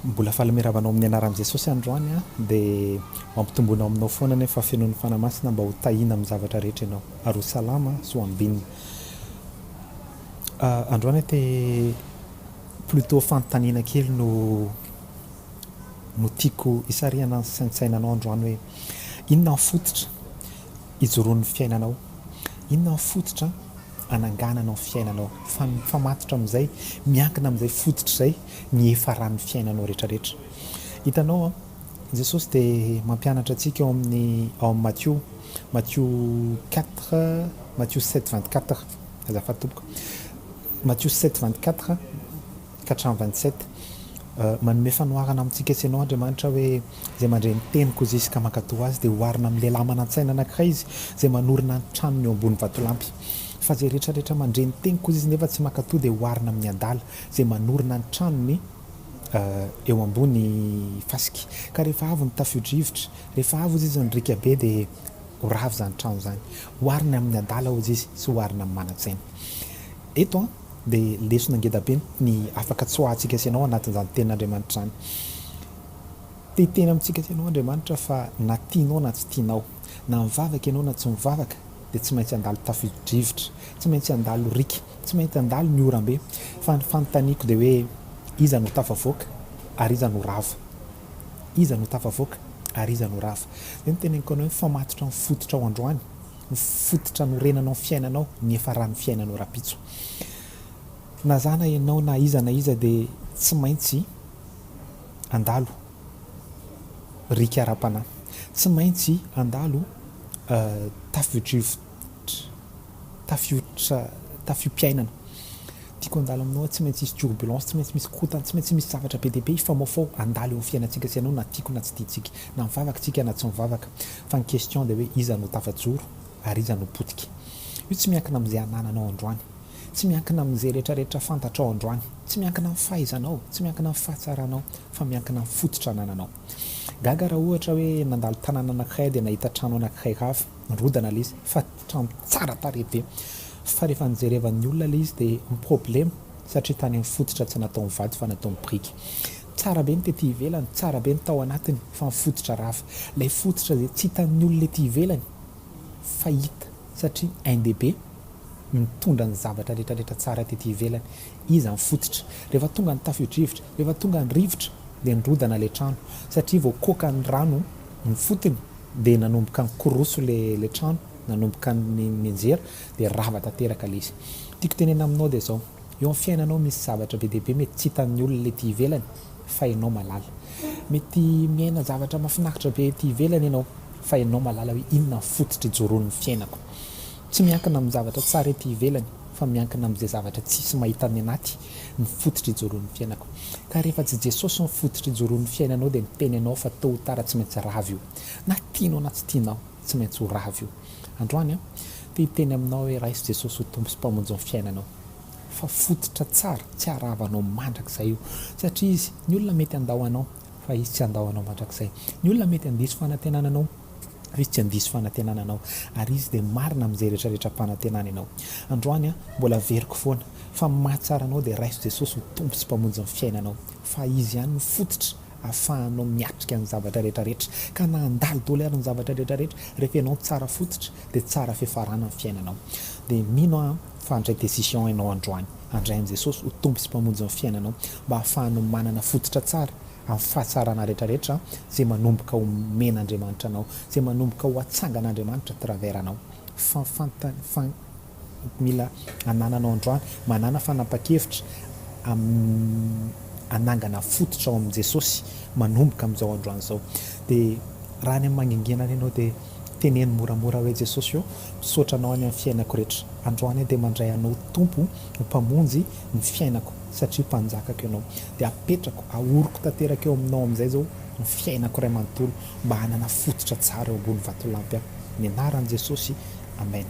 Mbola faly miarahaba anao amin'ny anaran'i Jesosy androany aho dia ho ampitomboina ao aminao foana anie ny fahafenoan'ny Fanahy Masina mba ho tahiana amin'ny zavatra rehetra ianao ary ho salama sy ho ambinina. Androany aho te plutôt fanontaniana kely no no tiako hisarihana ny saintsainanao androany hoe inona ny fototra ijoroan'ny fiainanao? Inona ny fototra anangananao ny fiainanao? Fa mifamatotra amin'izay, miankina amin'izay fototra izay ny hiafaran'ny fiainanao rehetrarehetra. Hitanao an, Jesosy dia mampianatra antsika ao amin'ny ao amin'ny Matio, Matio quatre, Matio sept 24, azafady tompoko, Matio sept 24 ka hatramin'ny 27, manome fanoharana amintsika sy ianao Andriamanitra hoe izay mandre ny teniko hozy izy ka mankatò azy dia oharina amin'ny lehilahy manan-tsaina anankiray izy izay manorina ny tranony eo ambony vatolampy. Fa izay rehetra rehetra mandre ny teniko hozy izy nefa tsy mankatò dia oharina amin'ny adala izay manorina ny tranony eo ambony fasika. Ka rehefa avy ny tafio-drivotra, rehefa avy hozy izy ny riaka be dia ho rava izany trano izany. Oharina amin'ny adala hozy izy sy oharina amin'ny manan-tsaina. Eto an, dia lesona ngeda be ny afaka tsoahantsika sy ianao anatin'izany tenin'Andriamanitra izany. Te hiteny amintsika sy ianao Andriamanitra fa na tianao na tsy tianao, na mivavaka ianao na tsy mivavaka dia tsy maintsy handalo tafio-drivotra, tsy maintsy handalo riaka, tsy maintsy handalo ny oram-be. Fa ny fanontaniako dia hoe iza no tafavoaka ary iza no rava? Iza no tafavoaka ary iza no rava? Izay no teneniko anao hoe mifamatotra amin'ny fototrao androany. ny fototra anorenanao ny fiainanao, ny hiafaran'ny fiainanao rahampitso. Na za na ianao na iza na iza dia tsy maintsy handalo riaka ara-panahy, tsy maintsy handalo tafio-drivotra, tafiotra, tafio-piainana. Tiako handalo aminao aho, tsy maintsy hisy turbulence, tsy maintsy misy korontana, tsy maintsy misy zavatra be dia be hifamaofao handalo eo amin'ny fiainantsika sy ianao na tiako na tsy tiantsika, na mivavaka tsika na tsy mivavaka. Fa ny question dia hoe iza no tafajoro ary iza no potika. Io tsy miankina amin'izay anananao androany, tsy miankina amin'izay rehetrarehetra fantatrao androany, tsy miankina amin'ny fahaizanao, tsy miankina amin'ny fahatsaranao fa miankina amin'ny fototra anananao. Gaga raha ohatra hoe nandalo tanàna anankiray aho dia nahita trano anankiray rava, nirodana ilay izy, fa trano tsara tarehy be. Fa rehefa nijerevan'ny olona ilay izy dia ny problema satria tany amin'ny fototra tsy natao ny vato fa natao ny biriky. Tsara be ny tety ivelany, tsara be ny tao anatiny fa ny fototra rava. Ilay fototra izay tsy hitan'ny olona ety ivelany fa hita satria ain-dehibe mitondra ny zavatra rehetra rehetra tsara tety ivelany. Iza ny fototra? Rehefa tonga ny tafio-drivotra, rehefa tonga ny rivotra dia nirodana ilay trano satria voakoaka ny rano ny fotony dia nanomboka nikoroso ilay trano, nanomboka nianjera dia rava tanteraka ilay izy. Tiako tenenina aminao dia izao, eo amin'ny fiainanao misy zavatra be dia be mety tsy hitan'ny olona ety ivelany fa ianao mahalala. Mety miaina zavatra mahafinaritra be ety ivelany ianao fa ianao mahalala hoe inona ny fototra ijoroan'ny fiainako. Tsy miankina amin'ny zavatra tsara ety ivelany fa miankina amin'izay zavatra tsisy mahita ny anaty ny fototra ijoroan'ny fiainako. Ka rehefa tsy Jesosy no fototra ijoroan'ny fiainanao dia miteny anao fa tôt ou tard tsy maintsy rava io. Na tianao na tsy tianao, tsy maintsy ho rava io. Androany aho te hiteny aminao hoe raiso Jesosy ho Tompo sy Mpamonjy ny fiainanao. Fa fototra tsara tsy haharava anao mandrakizay io. Satria Izy, ny olona mety handao anao, fa Izy tsy handao anao mandrakizay. Ny olona mety handiso fanantenana anao, fa Izy tsy handiso fanantenana anao. Ary Izy dia marina amin'izay rehetra rehetra ampanantenany anao. Androany aho, mbola averiko foana, fa ny mahatsara anao dia raiso Jesosy ho Tompo sy Mpamonjy ny fiainanao. Fa Izy ihany no fototra ahafahanao miatrika ny zavatra rehetra rehetra. Ka na handalo daholo ary ny zavatra rehetra rehetra, rehefa ianao tsara fototra dia tsara fiafarana ny fiainanao. Dia mino aho fa handray décision ianao androany, handray an'i Jesosy ho Tompo sy Mpamonjy ny fiainanao mba ahafahanao manana fototra tsara amin'ny fahatsarana rehetra rehetra izay manomboka homen'Andriamanitra anao, izay manomboka ho atsangan'Andriamanitra à travers anao. Fa fanta fa mila anananao androany, manàna fanapan-kevitra amin'ny hanangana fototra ao amin'i Jesosy manomboka amin'izao androany izao. Dia raha any amin'ny mangingina any ianao dia teneno moramora hoe Jesosy ô, misaotra Anao any amin'ny fiainako rehetra. Androany aho dia mandray Anao ho Tompo, ho Mpamonjy ny fiainako satria Mpanjakako Ianao. Dia apetrako, ahoriko tanteraka eo Aminao amin'izay izao ny fiainako iray manontolo mba hanana fototra tsara eo ambony vatolampy aho. Amin'ny anaran'i Jesosy, Amen.